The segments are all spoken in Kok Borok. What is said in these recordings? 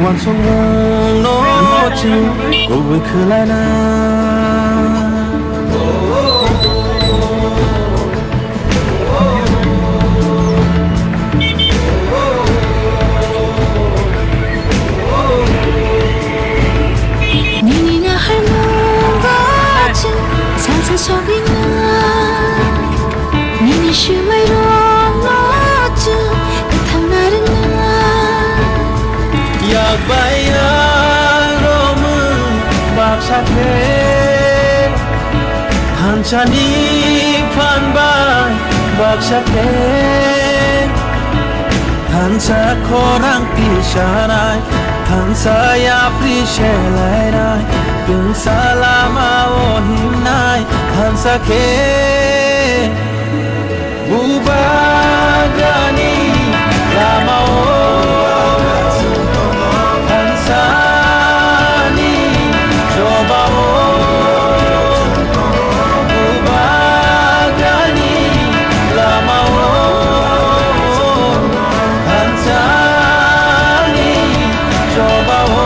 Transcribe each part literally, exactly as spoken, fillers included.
Uansukmungno chwng kubui khwlaina. Nini naharmungo chwng salsa sogwina. Nini swmairokno chwng kwthangna rwngna. Yak bai yak romwi baksa khe, thansani phan bai baksa khe. Thansa khorang tisanai, thansa yapri selainai, twngsa lama-o himnai, thansa khe. Bubagrani lama-o, thansani choba-o, Bubagrani lama-o, thansani choba-o.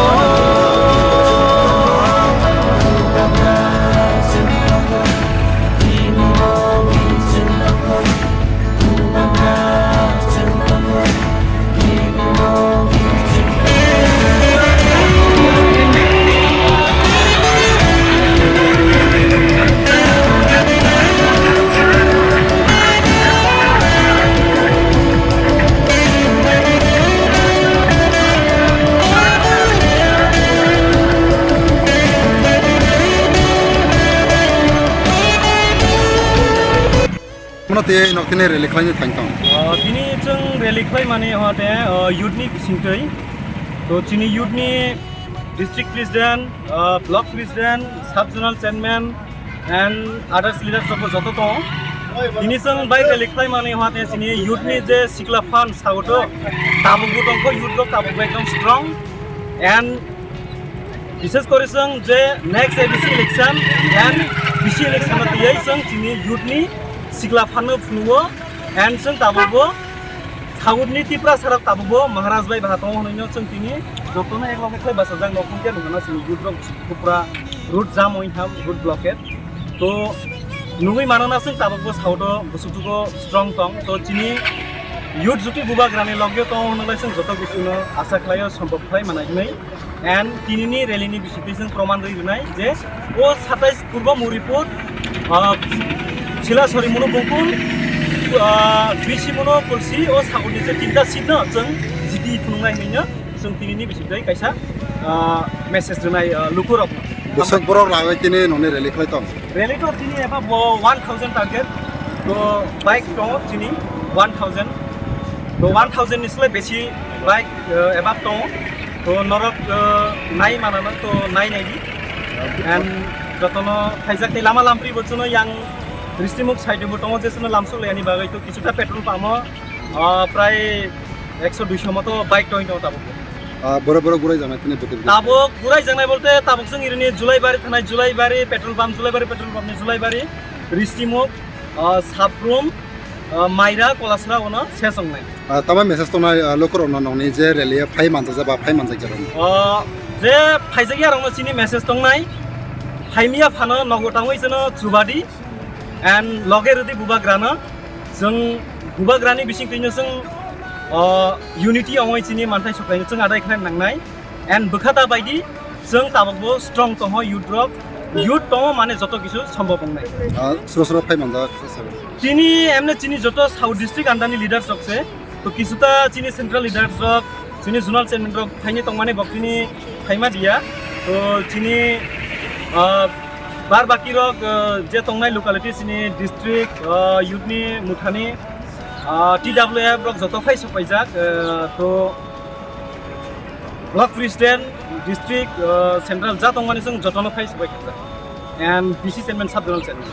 Mano tei nok tini rally khlaini thang tong. Ah, tini chwng rally khlaimani hwnkhe, ah, youth ni bisingtwi. To chini youth ni district president, ah, block president, sub zonal chairman and others leaders rok bo joto tongo. Tini chwng bai rally khlaimani hwnkhe chini youth ni je sikla phan sago to tabuk bo tongkho, youth rok tabuk bo ekdom strong and Bishes kori chwng je next A D C election and B C election no tiyai chwng chini youth ni sikla phanno phunukgo and chwng tabukbo South ni Tiprasa rok tabukbo Maharaj bai baha tongo hwnwi no chwng tini jotono ek loge khlai bachajak nokung khe nukna chini youth rok pura road jam oi ham, road blockade. To nugwi mano na chwng tabukbo South o bwswk jugo strong tong. To chini youth juti bubagrani logyo tongo hwnwi chwng joto bukuno asa khlaio, sombhob khlai manai hwnwi. And tinini rally ni bisingtwi chwng proman rwi rwnai je o satais Purbo Muripur, ah, Silasori muno Bungkul, ah, Krisi muno Kulsi, o sagurni je tinta seat no chwng jiti phunuknai hwnwi no chwng tinini bisingtwi kaisa, ah, message rwnai, ah, lukurokno. Bwswk borok ragwi tini noni rally khlai tong? Rally to chini eba bo one thousand target. To bike tongo chini one thousand. To one thousand ni slai besi bike, eh, eba tongo. To norok, eh, nai manana to nai nai di. And jotono khaijak tei lama lampri bo chwngno yang Ristimuk side bo tongo, je chwngno lamsok laiani bagwi to kisuta petrol pump o, ah, prai ekso duiso moto bike tongwi tongo tabuk. Ah, boro boro gurai janai tini bwtwi bwtwi. Tabuk gurai janai bolte tabuk chwng irini Julaibari thanai, Julaibari petrol pump, Julaibari petrol pump ni Julaibari, Ristimuk, ah, Saprum, ah, Maira, Kolasra ono ses wngnai. Ah, tama message tongnai, ah, lukurokno nongni je rally phai manjakjak ba phai manjakjak rokno? Ah, je phaijakya rokno chini message tongnai, phaimiya phano nogo tangwi chwngno chubadi and loge rwdi bubagrano. Chwng bubagrani bisingtwino chwng, o, unity ongwi chini manthai soklaino chwng adai khlai nangnai. And bwkha da baidi chwng tabukbo strong tongo youth rok. Youth tongo mane joto kisu sombhob wngnai. Ah, sro sro phai manjak, sro sro. Tini emne chini joto South District under ni leaders rok se. To kisuta chini central leaders rok, chini zonal chairman rok phaini tongmani bok tini phaima diya. To chini, ah, bar baki rok, ah, je tongnai locality chini district, ah, youth ni muthani, ah, T W F rok joto phai sopaijak, ah, to block president, district, ah, central ja tongmani chwng jotono phai sopai khaijak. And B C chairman, sub zonal chairman.